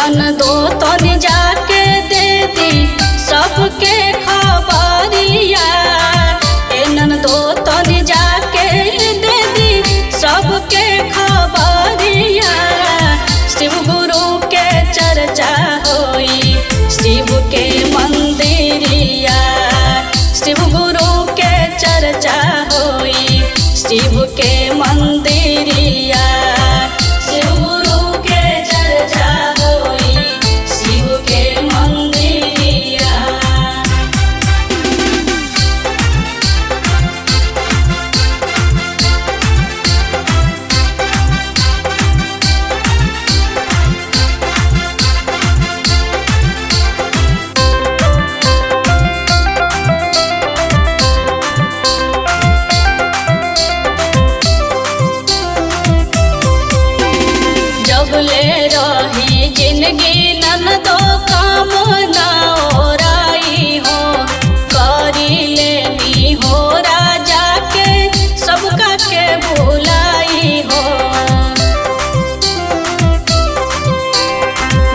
ननदो तनी जाके दे दी सबके खबरिया। ए ननदो तनी जाके दे दी सबके खबरिया। शिव गुरु के चर्चा होई शिव के मंदिरिया। शिव गुरु के चर्चा होई शिव के मंदिरिया। शिव गुरु के चर्चा होई शिव के मंदिरिया। जब ले रही जिंदगी ननदो काम ना ओराई हो। करी लेनी हो राजा के सबका के भुलाई हो।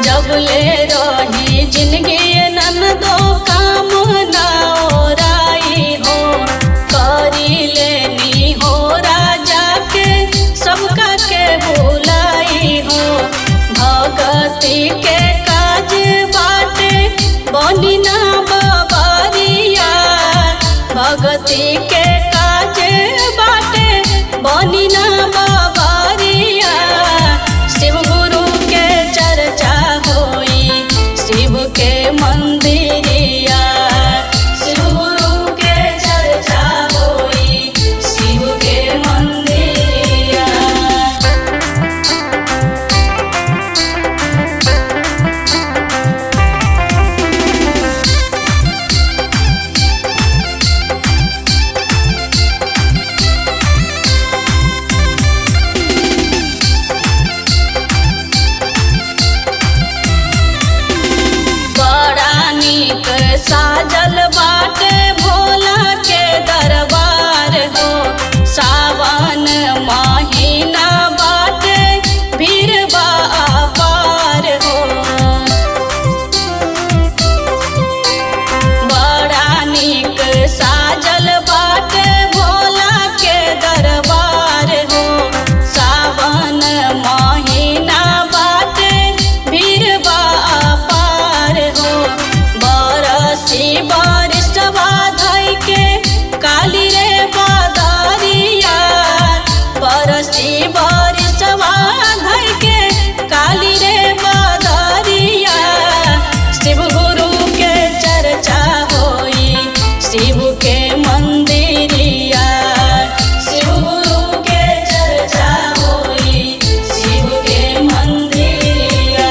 जब ले रही जिंदगी ननदो काम ना ओराई हो। करी लेनी हो राजा के सबका के भुलाई हो। भगती के काज बाटे बनी ना बबरिया। भगती के काज बाटे बनी ना बबरिया। शिव गुरु के चर्चा होई शिव के मंदिरिया। शिव गुरु के चर्चा होई शिव के मंदिरिया। बड़ा नीक साजल बाटे भोला के दरबार हो। सावन महीना बाटे भीड़ बा अपार हो। बड़ा नीक साजल बाटे भोला के दरबार हो। सावन महीना बाटे भीड़ बा अपार हो। बरसी बारिशवा धई के काली रे बदरिया। बरसी बारिशवा धई के काली रे बदरिया। शिव गुरु के चर्चा होई शिव के मंदिरिया। शिव गुरु के चर्चा होई शिव के मंदिरिया।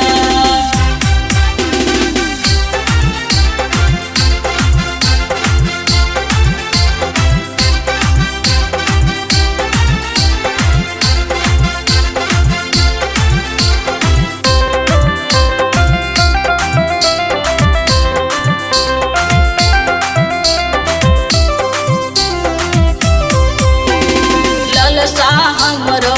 ललसा हमरो